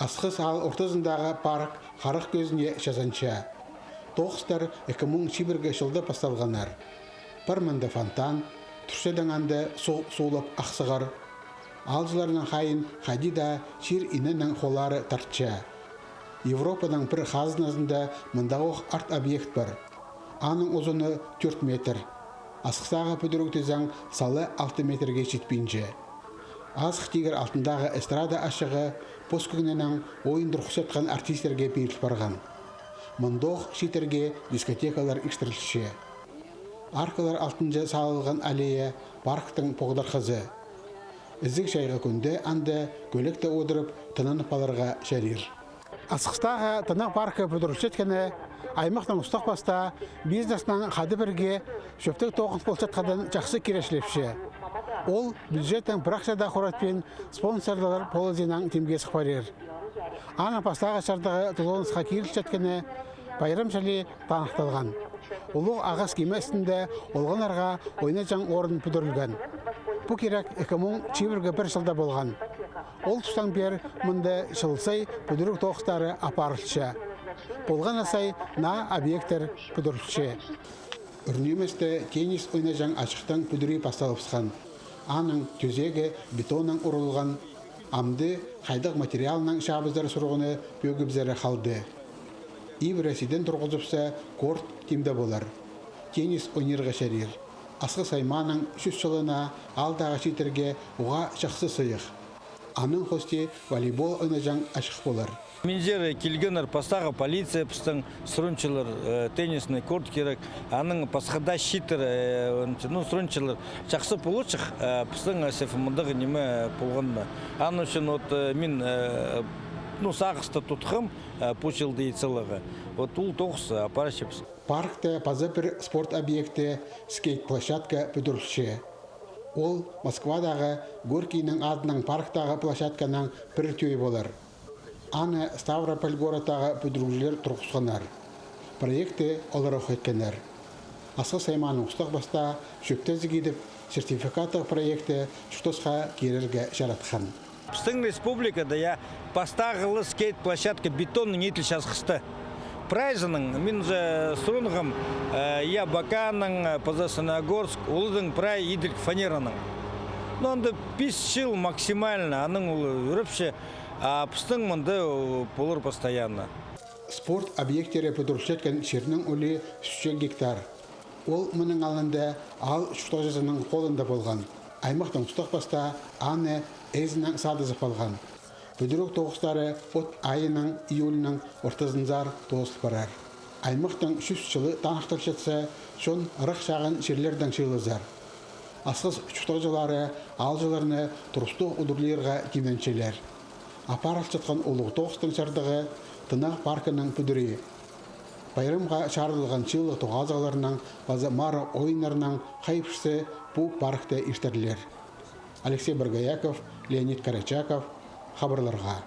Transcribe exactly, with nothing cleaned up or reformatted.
Асхыс аал ортызындағы парк харах кӧзіне чазанча. Тоғыстар ікі муң чибіргі чылда пасталғаннар. Пар мында фонтан, турчадаң анда су суулап ах сығар. Аалҷыларның хайиин хайди даа чир-иненің холлары тартча. Европаның пір хазыназында мындағох арт-объект пар. Аның узуны тӧрт метр. Асхыстағы пӱдіріг тізең, сала алты метрге читпинче. Азых тигір алтындағы эстрада ачығы пос кӧңнінең ойын турғысчатхан артистерге пиріл парған. Мындох чииттерге дискотекалар иртірілче. Аркалар алтынҷа салылған аллея парктың поғдархазы. Ізіг чайғы кӱнде анда кӧлектең одырып, тынанып аларға чарир. Асхыстағы тынағ паркы пӱдірілчеткені аймахтың устағ пастаа бизнестең хада пірге чӧптіг тоғын полчатханнаң чахсы киречілепче. Ол бюджеттең пір ахча даа хоратпин спонсорлар полызинаң тимге сых парир. Аның пастағы чардығы толғанысха кирілчеткені пайрам чіли таныхталған. Улуғ ағас киместінде олғаннарға ойнаҷаң орын пӱдірілген. Пу кирек ікі муң чибіргі пір чылда полған. Ол тустаң пеер мында чыл сай пӱдіріг тоғыстары апарылча. Полған на сай наа объекттер пӱдірілче. Ӱр ниместе теннис ойнаҷаң ачыхтың пӱдірии пасталыбысхан. Аның тӧзегі бетоннаң урылған, амды хайдағ материалнаң чаабызар сурығны пӧгібізері халды. Ибіре сиден турғызыпса, корт тимде полар. Теннис ойнирға чарир. Асхыс аймааның чӱс чылына аалдағы чииттерге уғаа чахсы сыйых. Аның хости волейбол ойнаҷаң ачых полар. Минзер килгеннер, пастағы полиция пістің сурынчалар, э, теннисный корт кирек. Аның пасха даа чииттер, э, ну, сурынчалар. Чахсы поларҷых, э, пістің, э, сеф мындағ ниме полған ба. Аның ӱчӱн вот, э, мин, э, ну, сағыста тутхам, э, пу чылды ит саларға. Вот ол тоғыс, э, апарчабыс. Паркта паза пір спорт объекті, скейт-площадка пӱдірілче. Ол Москвадағы Горькийнің адынаң парктағы площадканың пір тӧӧй полар. Аны Ставрополь городтағы пӱдірігҷілер турғысханнар. Проектті олар ох иткеннер. Асхыс аймааның устағ пастаа чӧптезіг идіп, сертификаттығ проектті чуртасха кирерге чаратхан. Пістің республикада, я, пастағылы скейт-площадка бетонның иділче Асхыста. Прайзының, мин же сурынғам, э, я, Абаканның, э, паза Сосногорск, олардың прай иділік фанераның. Ну, анда пис чыл максимально, аның ол ӱрепче, а пістің мында, э, полар постоянно. Спорт объекттері пӱдірілчеткен чирнің улии ӱс чӱс гектар. Ол мының алнында аал чуртағҷызының холында полған. Аймахтың устағ пастаа аны ізінең садызып алған. Пӱдіріг тоғыстары от айының, июльнің ортызынзар тоозыл парар. Аймахтың чӱс чылы таныхталчатса, чон ырах чағын чирлердең чыылызар. Асхыс чуртағҷылары аалҷыларны турыстығ удурлирға тимненчелер. Апарылчатхан улуғ тоғыстың чардығы — тынағ паркының пӱдірии. Пайрамға чарыдылған чыылығ тоғазығларның паза мары ойыннарның хай пірсі пу паркта иртірілер. Алексей Боргояков, Леонид Карачаков, хабарларға.